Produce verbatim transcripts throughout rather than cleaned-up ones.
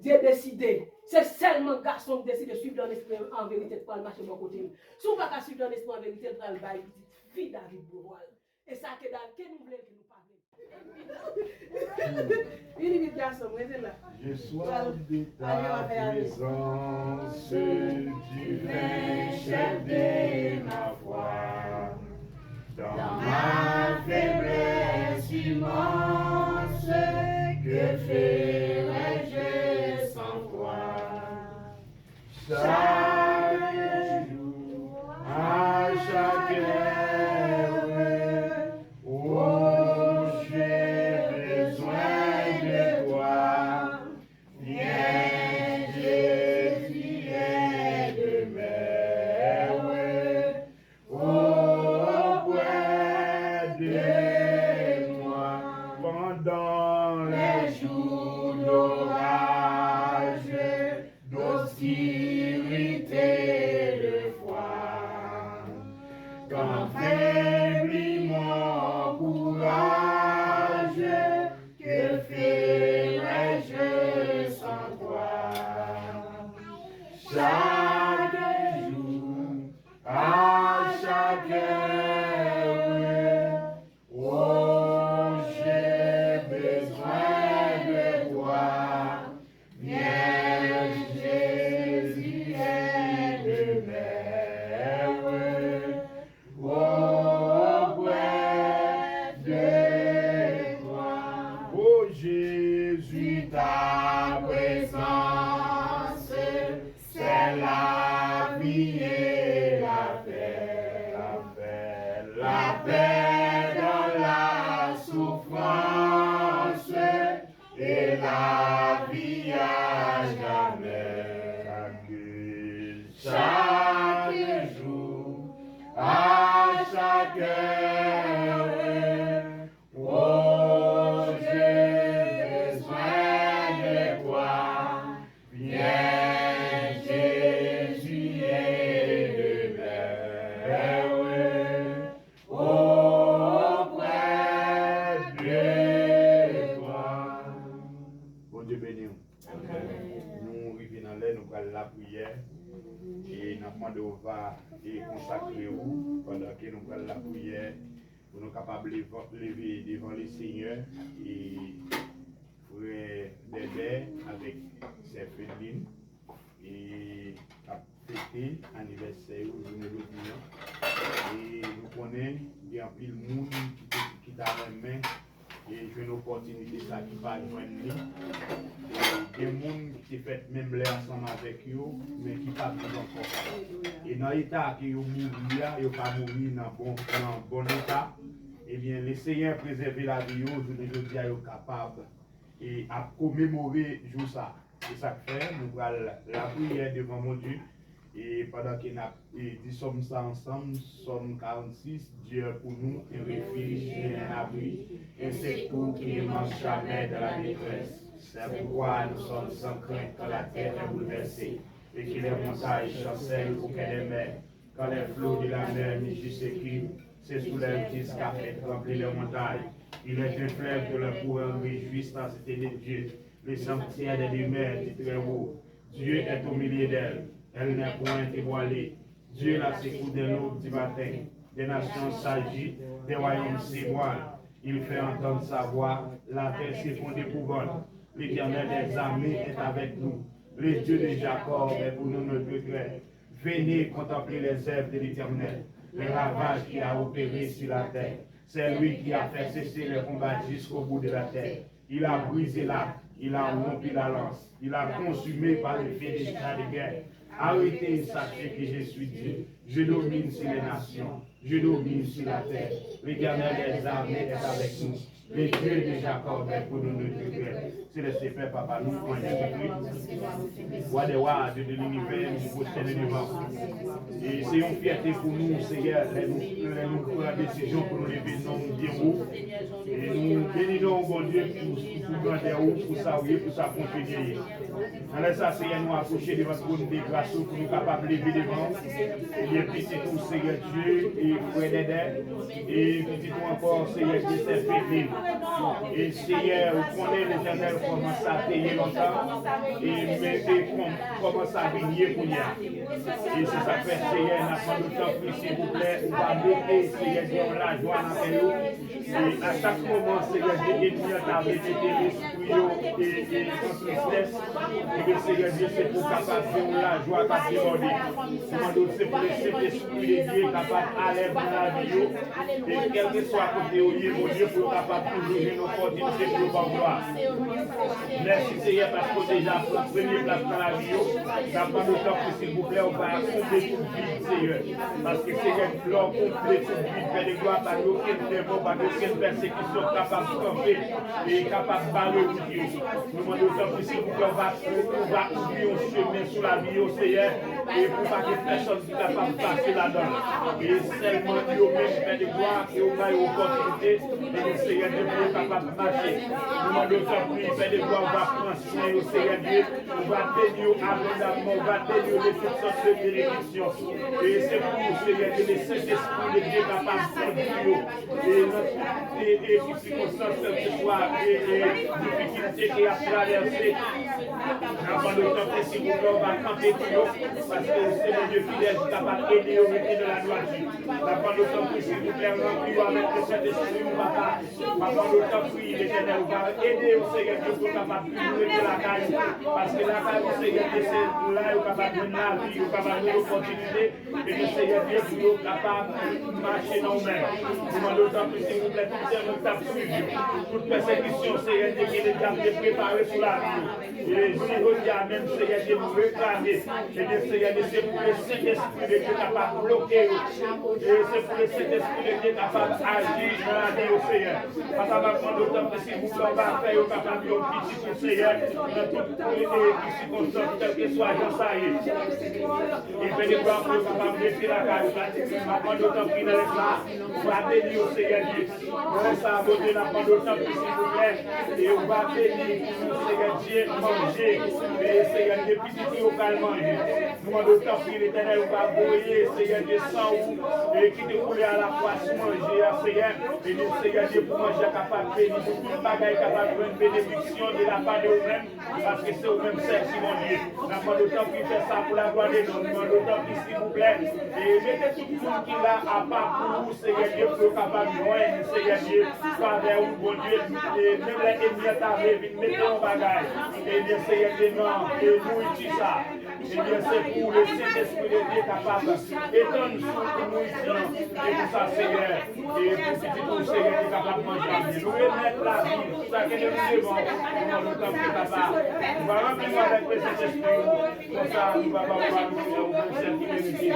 Dye deside. Se sèlman gason ki deside swiv nan lespri an verite k pral mache bò kote l. Si w pa ka swiv nan lespri an verite, l pral bay pitit fi David bwè pwa l. E sa ke David, ke nou vle l, ke nou pa vle l. Vini vit, gason m, rete la. J'ai soif de ta présence, divin chef de ma foi. Dans ma faiblesse immense, que ferais-je sans toi? Chaque jour, à chaque heure, oh, j'ai besoin de toi. Viens, Jésus, et demeure auprès de moi pendant les jours d'orage, d'obscurité, de froid. Quand faiblit mon courage, que ferais-je sans toi? Chaque jour, à chaque heure, oh, j'ai besoin de toi. Viens, Jésus, et demeure auprès de toi. Oh Jésus, ta présence, c'est la vie et la paix. La paix, la paix dans la souffrance et la vie à jamais. Chaque jour, à chaque heure, oh, j'ai besoin de toi. Viens, Jésus, et demeure auprès de toi. Bondye beni w. Nou rive nan lè nou pral lapriyè. E n ap mande w va e konsakre w pandan ke nou pral lapriyè, pou nou kapab leve, leve devan Lesenyè. E frè Dèdè avèk sè Fedlin, e k ap fete anivèsè yo jounen jodi a. E nou konnen gen anpil moun ki te, ki ta renmen e jwenn opòtinite sa ki pa jwenn li. E gen moun ki te fèt menm lè ansanm avèk yo, men ki pa viv ankò. E nan eta ke yo mouri a, yo pa mouri nan bon, nan bon eta. Ebyen, Lesenyè prezève lavi yo, jounen jodi a yo kapab e ap komemore jou sa. Se sa k fè nou pral lapriyè devan Bondye. E pandan ke n ap, e, di sòm sa ansanm, Sòm karannsis, Dieu est pour nous un refuge et un abri, un secours qui ne manque jamais dans la détresse. C'est pourquoi nous sommes sans crainte quand la terre est bouleversée et que les montagnes chancellent au cœur des mers. Quand les flots de la mer mugissent et crient, c'est sous leurs jusqu'à faire trembler les montagnes. Il est un fleuve dont les courants réjouissent la cité de Dieu, le sanctuaire des demeures du Très-Haut. Dieu est au milieu d'elle, elle n'est point ébranlée. Dieu la secoue dès l'aube du matin. Des nations s'agitent, des royaumes s'ébranlent. Il fait entendre sa voix, la terre s'effondre d'épouvante. L'Éternel des armées est avec nous. Le Dieu de Jacob est pour nous notre refuge. Venez contempler les œuvres de l'Éternel, les ravages qu'il a opérés sur la terre. C'est lui qui a fait cesser les combats jusqu'au bout de la terre. Il a brisé l'arc, il a rompu la lance, il a consumé par le feu des chars de guerre. Arrêtez et sachez que je suis Dieu. Je domine sur les nations, je domine sur la terre. L'Éternel des armées est avec nous. Le Dieu de Jacob est pour nous notre refuge. Selès Pè, Papa nou, an Jezikri, Wa dè wa, Dye de linivè, nou pwostène devan ou. E se yon fyète pou nou, Seyè, lè nou, lè nou pran desizyon pou nou leve non w byen wo. E nou beni non w, Bondye, pou, pou grandè ou, pou sa w ye, pou sa w kontinye ye. Nan lè sa, Seyè, nou apwoche devan twòn de gras ou pou nou kapab leve devan ou. Ebyen, pitit ou, Seyè Dye, e frè Dèdè, e pitit ou ankò, Seyè Dye, sè Fedlin. E Seyè, ou konnen, Letènèl, Kòman sa te ye lontan, e men e kòm- kòman sa vin ye kounye a. E se sa k fè, Seyè, n ap mande w tanpri, silvouplè, ou va mete, Seyè, gen yon lajwa nan kè yo. E a chak moman, Seyè Dye, enmi an ta vle mete lespri yo e, e an tristès. Ebyen, Seyè Dye, se pou w kapab gen yon lajwa k ap debòde. Nou mande w, se pou Sentespri de Dye kapab alèz nan lavi yo. E kèlkeswa kote yo ye, Bondye, pou yo kapab toujou jwenn opòtinite pou yo ba w glwa. Mèsi, Seyè, paske w deja pran premye plas nan lavi yo. N ap mande w tanpri, silvouplè, ou va konble tout vid, Seyè. Paske, Seyè, lè w konble tout vid, Pè de glwa, pa gen okenn demon, pa gen okenn pèsekisyon k kapab kanpe e kapab bare wout yo. Nou mande w tanpri, silvouplè, ou va, ou va ouvri yon chemen sou lavi yo, Seyè, e pou pa gen pèsonn ki kapab pase ladan l. E sèlman yo menm, Pè de glwa, ke ou bay opòtinite, e Seyè Dye, pou yo kapab mache. Nou mande w tanpri, Pè de glwa, ou va pran swen yo, Seyè Dye, ou va beni yo abondamman, ou va beni yo de tout sòt de benediksyon. E se pou ou, Seyè Dye, le Sentespri de Dye kapab kondui yo. E nan tout e, e, sikonstans, kèlkeswa e, e difikilte ke y ap travèse, n ap mande w tanpri, silvouplè, ou va kanpe pou yo, paske ou se Bondye fidèl ki kapab ede yo rete nan ladwati. N ap mande w tanpri, silvouplè, ranpli yo avèk le Sentespri ou, papa. N ap mande w tanpri, Letènèl, ou va ede yo, Seyè Dye, pou yo kapab toujou rete lakay ou, paske lakay ou, Seyè Dye, se la yo kapab jwenn lavi, yo kapab jwenn opòtinite. Ebyen, Seyè Dye, pou yo kapab mache nan ou menm. Nou mande w tanpri, silvouplè, tout demon k t ap swiv yo, tout pèsekisyon, Seyè Dye, ke ledyab te prepare sou lavi yo. E jounen jodi a menm, Seyè Dye, nou reklame. Ebyen, Seyè Dye, se pou le Sentespri de Dye kapab bloke yo. E se pou le Sentespri de Dye kapab aji nan lavi yo, Seyè. Papa, m ap mande w tanpri, silvouplè, ou va fè yo kapab yon pitit ou, Seyè, nan tout e, e, sikonstans, kèlkeswa jan sa ye. E fè de gwa pou yo kapab rete lakay ou. M ap mande w tanpri nan lè sa, ou va beni yo, Seyè Dye. Nan lè sa, Bondye, n ap mande w tanpri, silvouplè, e ou va beni, Seyè Dye, manje, e Seyè Dye, pitit yo pral manje. Nou mande w tanpri, Letènèl, ou va voye, Seyè Dye, san ou, e ki te koule alafwa sou manje a, Seyè. Beni, Seyè Dye, pou manje a kapab beni, pou tout bagay kapab jwenn benediksyon de la pa de ou menm. Paske se ou menm sèl ki Bondye. N ap mande w tanpri fè sa pou laglwa de non. Nou mande w tanpri, silvouplè, e mete tout moun ki la apa pou ou, Seyè Dye, pou yo kapab jwenn, Seyè Dye, favè ou, Bondye. E menm lè enmi an ta vle vin mete yon bagay, ebyen, Seyè Dye, nan e nouriti sa, ebyen, se pou le Sentespri de Dye kapab desann sou nouriti an. E pou sa, Seyè, e pou pitit ou, Seyè, ki kapab manje avè nou. Remèt lavi, sa ke nou devan, nou mande w tanpri, papa. Ou va ranpli nou avèk le Sentespri ou. Konsa, nou va ba ou glwa, nou fè ou pou sèl ki merite.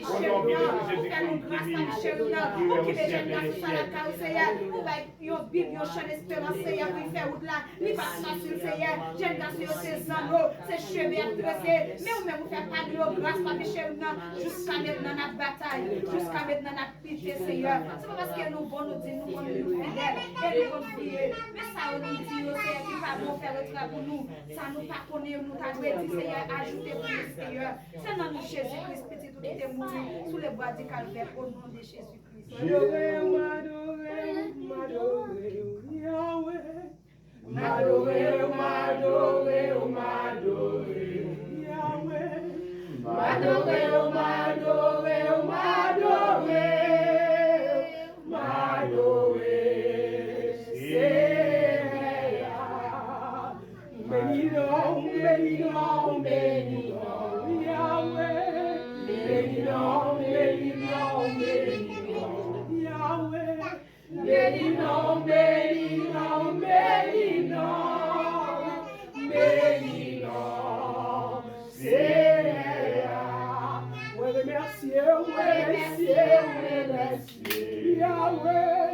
O non pitit ou, Jezikri, ki viv, ki règne au siècle des siècles. Yon Bib, yon chan esperans, Seyè, pou l fè wout la. Li pa t fasil, Seyè. Jèn gason yo se zanno, se chemen y ap trese. Men ou menm ou fè pa nou yo gras, papi cheri m nan. Jiska mentnan n ap batay. Jiska mentnan n ap lite, Seyè. Se pa paske nou bon nou di nou konn nou fidèl. E nou konn kriye. Men sa yo nou di yo, Seyè, ki pa bon, fè retrè pou nou. Sa nou pa konnen yo, nou ta dwe di, Seyè, ajoute pou nou, Seyè. Se nan non Jezi Kris, pitit ou ki te mouri sou le bwa di Kalvè, o non de Jezi Kris. M adore w, m adore w, m adore w, Yahweh. M adore w, m adore w, m adore w, Yahweh. M adore w, m adore w, m adore w, m adore w, Senyè a. M beni non w, m beni non w, m beni non w, Yahweh. M beni non w, m beni non w, m beni non w, Yahweh. Beni non, beni non, beni non, beni non, Senyè a. Mwen remèsye w, mwen remèsye w, mwen remèsye w, Yahweh.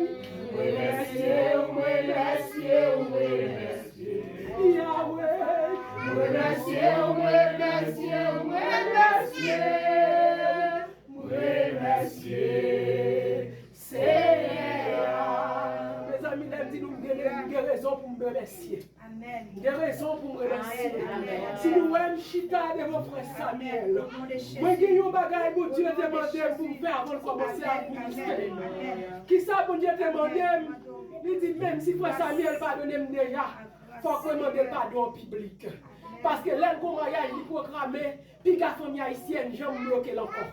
Mwen remèsye w, mwen remèsye w, mwen remèsye w, Yahweh. Mwen remèsye w, mwen remèsye w, mwen remèsye w. Mwen remèsye Senyè a. Mezanmi, lè m di nou m gen, m gen rezon pou m remèsye. Amèn. M gen rezon pou m remèsye. Amèn. Si nou wè m chita devan frè Samuel, mwen gen yon bagay Bondye te mande m pou m fè avan l kòmanse ap ministre. Kisa Bondye te mande m? Li di, menm si frè Samuel padone m deja, Fòk mwen mande l padon an piblik. Paske lè l gon maryaj li pwograme, piga fanmi ayisyèn janm bloke l ankò.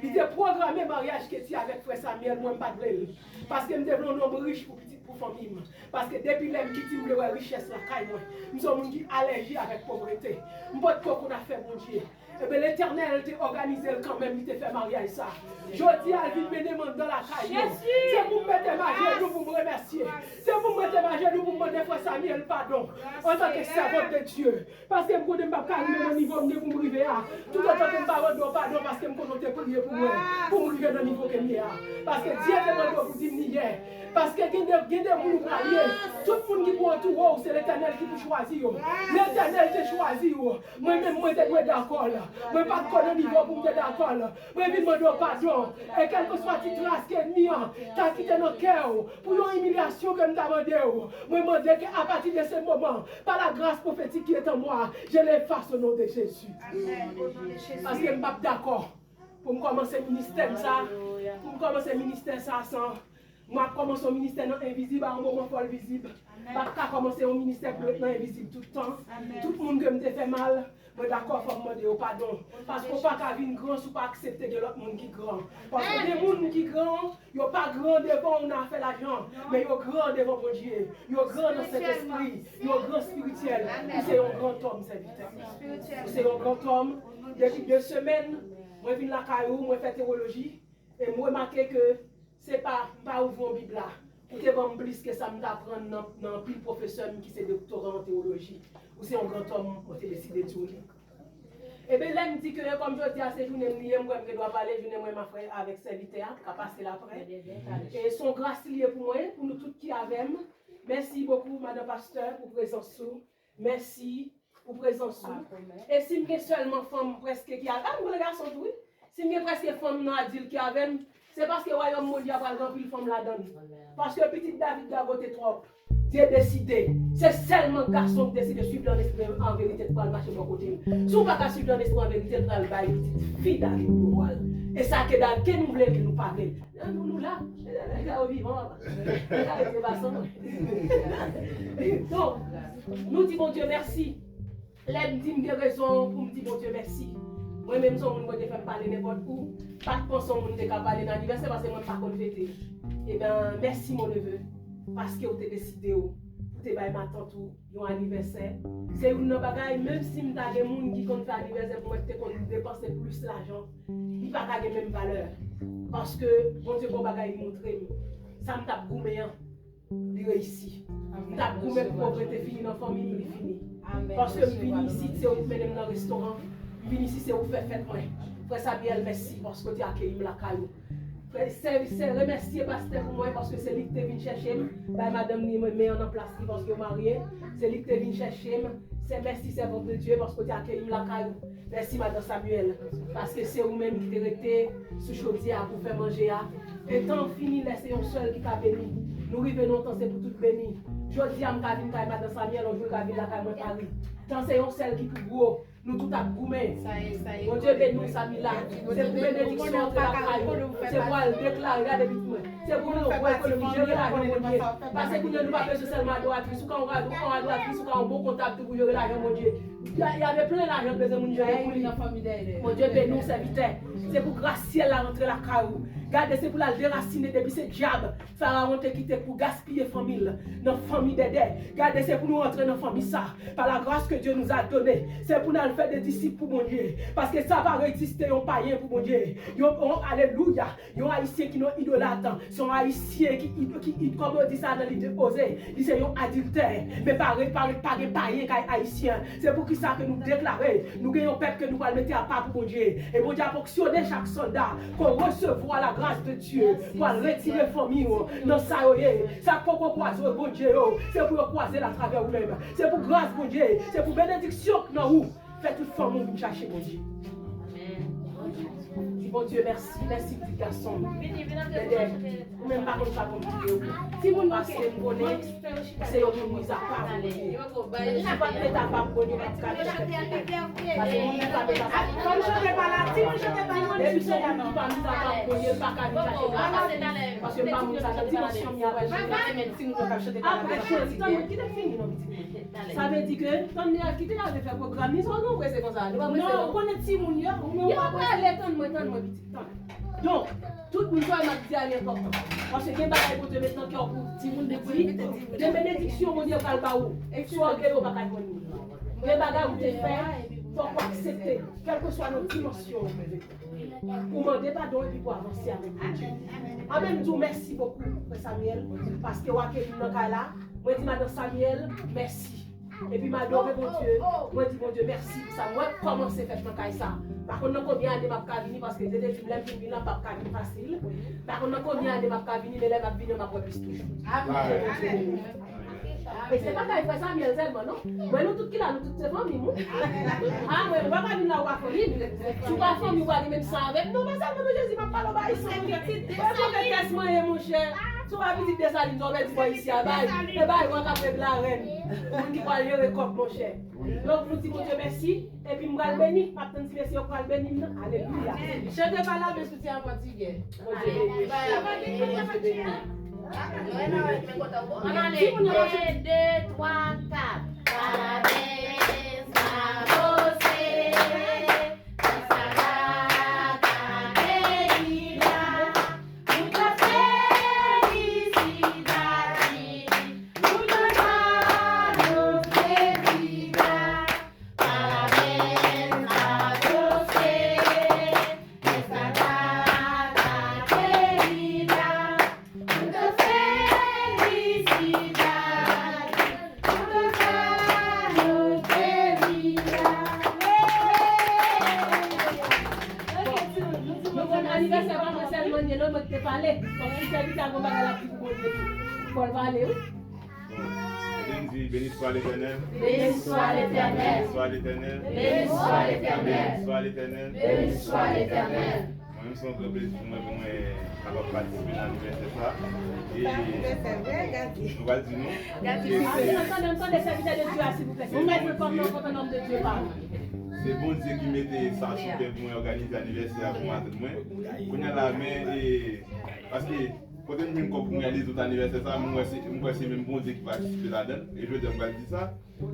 Li te pwograme maryaj Ketty avèk frè Samuel, mwen m pa t vle l. Paske m te vle yon nonm rich pou pitit pou fanmi m. Paske depi lè m piti m vle wè richès lakay mwen. M se yon moun ki alèji avèk povrete. M potko konn afè Bondye. Ebyen, Letènèl te òganize l kanmenm, li te fè maryaj sa. Jodi a, l vin mennen m anndan lakay yo. Se pou m mete m ajenou pou m remèsye. Se pou m mete m ajenou pou m mande frè Samuel padon antanke sèvant de Dye. Paske m konnen m p ap ka rive nan nivo m gen pou m rive a. Toutotan ke m pa mande w padon, paske m konnen w te priye pou mwen, pou m rive nan nivo ke m ye a. Paske Dye te mande w pou di m li yè. Paske gen de, gen de moun ou pral ye. Tout moun ki pou antoure w, se Letènèl ki pou chwazi yo. Letènèl te chwazi yo. Mwen menm, mwen te dwe dakò l. Mwen pa t ko nan nivo pou m te dakò l. Mwen vin mande w padon. E kèlkeswa ti tras ke ènmi an ta kite nan kè w pou yon imilyasyon ke m ta mande w, mwen mande ke apati de se moman, par la grâce prophétique qui est en moi, je l'efface au nom de Jésus. Paske m p ap dakò pou m kòmanse ministè m sa, pou m kòmanse ministè sa san, mwen ap kòmanse yon ministè nan envizib a yon moman fò l vizib. M p ap ka kòmanse yon ministè pou ret nan envizib tout tan. Tout moun ke m te fè mal, mwen dakò, fò m mande yo padon. Paske w pa ka vin gran si w pa aksepte gen lòt moun ki gran. Paske gen moun ki gran, yo pa gran devan w nan afè lajan, men yo gran devan Bondye. Yo gran nan Sentespri. Yo gran espirityèl. Ou se yon grantòm, sèvitè. Ou se yon grantòm. Depi de semèn, mwen vin lakay ou, mwen fè tewoloji. E m remake ke se pa, m pa ouvri yon Bib la pou te ban m plis ke sa m t aprann nan, nan anpil pwofesè m ki se doktora an tewoloji. Ou se yon grantòm, mwen te deside di w li. Ebyen, lè m di ke kòm jodi a se jounen m li ye, m kwè m gen dwa pale, jounen mwen m ap fè avèk sèvitè a, k ap pase l apre. E se yon gras li ye pou mwen, pou nou tout ki avè m. Mèsi bokou, madan pastè, pou prezans ou. Mèsi pou prezans ou. E si m gen sèlman fanm prèske ki avè m, m gen gason tou, wi. Si m gen prèske fanm nan adilt ki avè m, se paske wayòm Bondye a pral ranpli fanm ladan l. Paske pitit David gagote twòp. Dye deside. Se sèlman gason k deside suiv dan lespri an verite k pral mache bò kote l. Si w pa ka suiv dan lespri an verite, l pral bay pitit fi David pouvwa l. E sa ke David, ke nou vle l, ke nou pa vle l. Nou, nou la. Nèg la yo vivan, papa. Nèg la rete pa san mwen. Donk, nou di Bondye mèsi. Lè m di m gen rezon pou m di Bondye mèsi. Mwen menm, se yon moun mwen te fè m pale nenpòt kou. Pa t panse yon moun te ka pale nan anivèsè paske mwen m pa konn fete. Ebyen, mèsi, mon neveu, paske w te deside w pou te bay matant ou yon anivèsè. Se youn nan bagay, menm si m ta gen moun ki konn fè anivèsè pou mwen, ki te konn depanse plis lajan, li pa ka gen menm valè. Paske Bondye gon bagay li montre m. Sa m t ap goumen an, li reyisi. M t ap goumen pou povrete fini nan fanmi m, li fini. Paske m vin isit, se ou k mennen m nan restoran. M vin isit, se ou k fè fèt mwen. Frè Samuel, mèsi paske w te akeyi m lakay ou. Frè, sè, sè, remèsye pastè pou mwen paske se li ki te vin chèche m. Bay madanm li men an nan plas li paske yo marye. Se li ki te vin chèche m. Sè, mèsi, sèvant de Dye, paske w te akeyi m lakay ou. Mèsi, madan Samuel, paske se ou menm ki te rete sou chodyè a pou fè manje a. E tan fini lè se yon sèl ki ka beni. Nou rive nan yon tan se pou tout beni. Jodi a m ka vin kay madan Samuel, yon jou l ka vin lakay mwen Pari. Tan se yon sèl ki pou gwo. Nou tout ap goumen. Bondye beni w, Samila. Se pou benediksyon antre lakay ou. Se pou al deklare, gade pitit mwen. Se pou nou yon bon ekonomi, jere lajan Bondye. Paske kounye a nou pa bezwen sèlman adoratris, ou ka yon, ou ka yon adoratris, ou ka yon bon kontab tou pou jere lajan Bondye. Y a, y a plen lajan k bezwen moun jere pou li. Bondye beni w, sèvitè. Se pou gras syèl la rantre lakay ou. Gade, se pou l al derasinen depi se dyab Farawon te kite pou gaspiye fanmi l nan fanmi Dèdè. Gade, se pou nou rantre nan fanmi sa. Par la grâce que Dieu nous a donnée, se pou n al fè de disip pou Bondye. Paske sa pa egziste yon payen pou Bondye. Yon, yon, alelouya. Yon ayisyen ki nan idolat, se yon ayisyen ki, ki, ki, kòm yo di sa nan liv de Oze, li se yon adiltè. Men pa, pa, pa gen payen kay ayisyen. Se poukisa ke nou deklare, nou gen yon pèp ke nou pral mete apa pou Bondye. E Bondye ap fonksyone chak sòlda, ke w resevwa la gras de Dye pou al retire fanmi w nan sa yo ye. Sa k poko kwaze w, Bondye yo, se pou yo kwaze l atravè ou menm. Se pou gras Bondye, se pou benediksyon k nan ou. Fè tout fanmi w vin chache Bondye. Di Bondye mèsi, mèsi pitit gason m. Dèdè, ou menm pa konn sa pou m kite w. Paske m konnen se yon moun mizapa pou Bondye. Si w pa t mete apa pou Bondye, w pa t ka vin chache. Paske moun nan pa te ka sa. Fanm chante pa la, timoun chante pa la, depi se moun ki pa miz apa pou mwen, li pa ka vin chache pa la. Paske m pa moun sa, se dimansyon m y ap chante. Timoun yo k ap chante pa la. Apre chante, tann mwen, kite m fini non, pitit. Sa vle di ke, tann, kite y ale fè pwogram, ni sa w gen prese konsa. Nou pa prese non, non. Ou konnen timoun yo, ou menm ou pa prese. Tann mwen, tann mwen, pitit, tann. Donk, tout moun sa yo m ap di a li enpòtan. Paske gen bagay Bondye met nan kè w pou timoun pou di, gen benediksyon Bondye pral ba ou. Si w ògeye, ou pa ka jwenn li. Gen bagay ou te fè, fòk ou aksepte, kèlkeswa nan dimansyon ou. Ou mande padon epi pou avanse avèk Bondye. Anben, m di w mèsi bokou, frè Samuel, paske w akèyi m nan kay la. Mwen di madan Samuel, mèsi. Epi m adore Bondye, mwen di Bondye mèsi pou sa. Mwen kòmanse fèt nan kay sa. Pa konn nan konbyen ane m ap ka vini, paske Dye te di m lè m fin vin la, m p ap ka vin fasil. Pa konn nan konbyen ane m ap ka vini, men lè m ap vini, m ap wè plis toujou. Amèn. E se pa kay frè Samuel sèlman, non. Mwen, nou tout ki la, nou tout se fanmi m, wi. A, mwen, mwen pa ka vin la, ou pa fanmi m. Si w pa fanmi, ou pa gen menm san avè m. Non, pa sèlman non, Jezi, m ap pale w ba isan. Mwen pwofetès mwen ye, monchè. Si w pa pitit Desalin, sa w pèdi bò isi a, bay. E bay, w ap ap regle larèn. Moun ki pral jere kòb, monchè. Donk, nou di Bondye mèsi. Epi m pral beni. M ap tann ti mesye yo pral beni m nan. Alelouya. Chante pa la, men soutyen an fatige. Bondye beni. Ann ale. Timoun yo pa chante. De, twa, kat. Parabéns a você, essa data querida. Muitas felicidades, muitos anos de vida. Parabéns a você, nessa data querida. Muita felicidade, muitos anos de vida. Nou konn anivèsè pa mwen sèlman, gen lòt mwen ki te pale. Kòm si sèvitè a gon bagay l ap di pou Bondye tou. Fò l pale, wi. Bon, kote m di, béni soit l'Éternel. Béni soit l'Éternel. Béni soit l'Éternel. Béni soit l'Éternel. Béni soit l'Éternel. Béni soit l'Éternel. Mwen menm, se yon gran plezi pou mwen, pou mwen kapab patisipe nan anivèsè sa. E nou pral di nou. Gadi, e, silvouplè. Tande, tande, tande, sèvitè de Dye a, silvouplè. Silvouplè, mwen kontan nonm de Dye pa. Se Bondye ki mete sa sou kè pou mwen òganize anivèsè a pou madanm mwen. Kounye a la, men, e, paske kote m jwenn kòb pou mwen realize tout anivèsè sa, mwen wè se, mwen wè se menm Bondye ki patisipe ladan l. E jodi a, mwen pral di sa.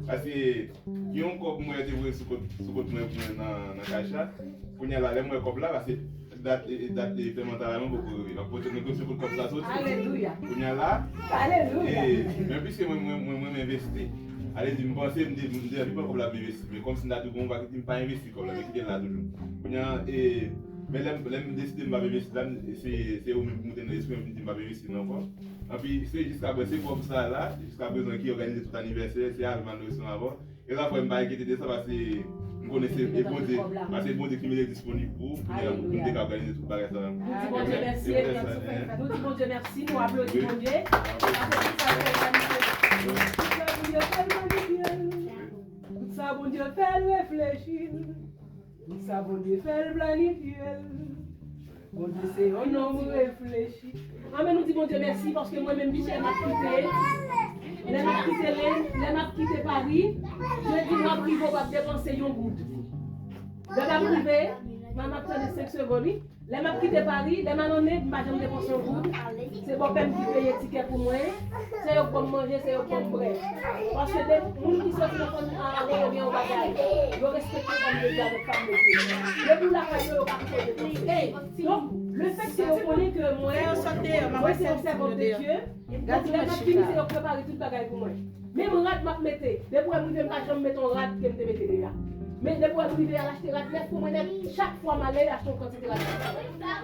Paske gen yon kòb mwen te voye sou kont, sou kont mwen pou mwen nan, nan kay sa. Kounye a la, lè mwen wè kòb la, paske dat, e, e, dat, e, pèman travay mwen poko rive. Donk, pote mwen konn se kot kòb sa soti. Alelouya. Kounye a la, alelouya, e, men piske mwen, mwen, mwen, mwen envesti. Ale di, m panse, m te, m te anvi pran kòb la pou m envesti. Men kòmsi m ta di, bon, m pa envesti kòb la, men kite l la toujou. Kounye a, e, men lè m, lè m deside m p ap envesti la, m, se, se ou menm ki moute nan lespri m, m di m p ap envesti l ankò. Anpi se jiskaprezan, se kòb sa la, jiskaprezan ki òganize tout anivèsè, se Alma Nourison avè w. E sa fè m pa enkyete de sa, paske m konnen se, e Bondye, paske se Bondye ki mete disponib pou, pou nou, pou nou te ka òganize tout bagay sa la. Nou di Bondye mèsi. Nou di Bondye mèsi, nou aplodi Bondye. Paske tout sa Bondye fè l manifye. Tout sa Bondye fè l reflechi. Tout sa Bondye fè l planifye l. Bondye se yon nonm reflechi. Anben, nou di Bondye mèsi paske mwen menm, Michel, m ap kite. Lè m ap kite, lè, lè m ap kite Pari, jodi m ap rive, w ap depanse yon goud. Lè m ap rive, m ap tande senk segonn, wi. Lè m ap kite Pari, lè m al an End, m pa janm depanse yon goud. Se bòpè m ki peye tikè pou mwen. Se yo k ban m manje, se yo k ban m bwè. Paske de moun ki soti nan fanmi a, a, yo gen yon bagay. Yo respekte fanmi yo avèk fanmi yo. Depi w lakay yo, yo pa kite w depanse. Donk, lefètke yo konnen ke mwen, mwen se yon sèvant de Dye, donk lè m ap vini, se yo k prepare tout bagay pou mwen. Menm rad m ap mete. Depi w wè m rive, m pa janm mete yon rad ke m te mete deja. Men depi w wè m rive, al achte rad nèf pou mwen nèt. Chak fwa m ale, achte yon kantite rad nèf.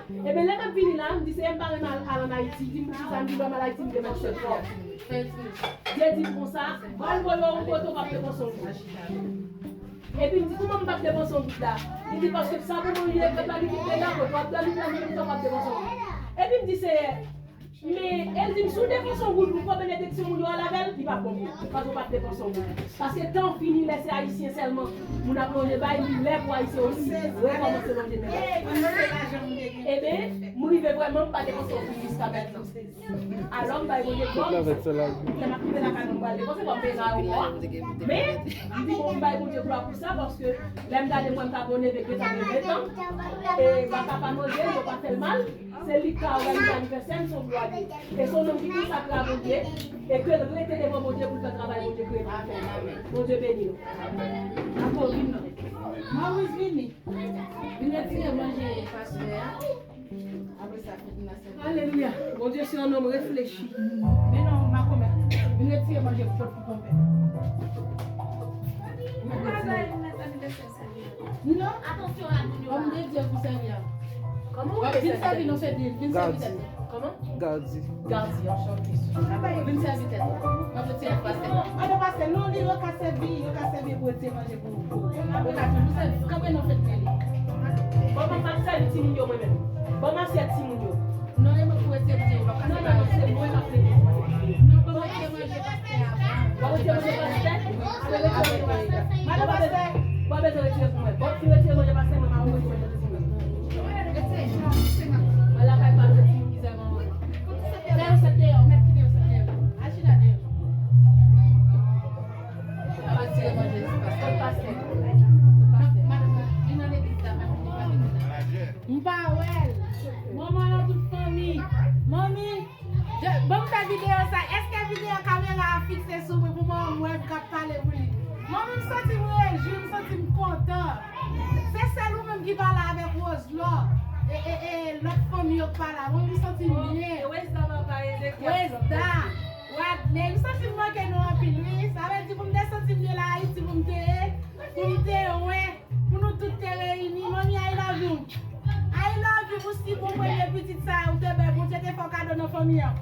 Ebyen, lè m ap vini la, m di, Seyè, m pa renmen al, al ann Ayiti. Di m poukisa, m di, lè m al Ayiti, m gen menm sèl fwa. Dye di m konsa, m pral voye w yon kote w p ap depanse yon goud. Epi m di, kòman m p ap depanse yon goud la? Li di, paske sa pou mwen, li deja planifye deja, w ap planifye an menm tan w p ap depanse yon goud. Epi m di, Seyè, Men, el di m, si w depanse yon goud pou pran benediksyon moun yo al avè l, li p ap bon pou ou. Paske w pa t depanse yon goud. Paske tan fini, lè se Ayisyen sèlman moun ap lonje bay, li lè pou Ayisyen osi rekòmanse lonje nèg Ayisyen. Eben, m rive vrèman, m pa depanse yon goud jiska mentnan. Alò, m bay Bondye glwa pou sa. Lè m ap rive lakay mwen, m pral depanse, fò m peye karawo a. Men, m di, bon, m bay Bondye glwa pou sa, paske lè m gade mwen, m t abòne depi sa gen ven tan. E baka pa manje l, yo pa fè l mal. Se li k ka òganize anivèsè m, se yon glwa li ye. E se yon nonm ki konsakre a Bondye, e ke l rete devan Bondye pou l fè travay Bondye kreye pou l fè. Bondye beni nou. Amen. Amen. Maurice vini. Vin retire manje pastè a. Apre sa, fè vin la sèvi. Alelouya. Bondye se yon nonm reflechi. Men non, makomè. Vin retire manje pot pou konpè. Vin retire. Non. Atansyon la, moun yo. Òm de Dye pou sèvi a. Kòman w rele sèvitè? Vin sèvi non, se di, vin sèvi tèt. Kòman? Gardi. Gardi, anchante. Vin sèvi tèt. Mwen pou tire pastè. Alo, pastè, non, li yo ka sèvi, yo ka sèvi pou retire manje pou ou. Yo ka toujou sèvi. Kanpe non, fèt mele. Bon, mwen pa sèvi timoun yo, mwen menm. Bon, m asyèt timoun yo. Non, e mwen pou retire manje, w ap kase bagay. Non, non, non, se mwen k ap retire manje. Non, bon, mwen retire manje pastè a. W ap retire manje pastè? Madan pastè. W ap bezwen retire pou mwen. Bon, si w retire manje pastè, mwen pa pou retire manje pou mwen. Al lakay pa l, retire yon kizè manman. Fè yon sèt deyò, mèt kite yon sèt deyò. Al chita deyò. Al retire manje pastè. Pastè. Vin nan legliz la, m ap vin. M pa wè l. Manman nan tout fanmi. Manmi, je- ban m fè videyo sa. Èske videyo kamera a fikse sou mwen pou manman m wè m k ap pale pou li? Manmi, m santi m rejwi, m santi m kontan. Se sèl ou menm ki pa la avèk Roselò. E, e, e, lòt fanmi yo k pa la. Manmi, m santi m byen. Wesda, Wadney, m santi m manke nou anpil, wi. Sa vle di pou m te santi m byen la Ayiti, pou m te, pou m te wè. Pou nou tout te reyini, manmi, I love you. I love you pou si bon premye pitit sa ou te bay, Bondye te fè w kado nan fanmi an.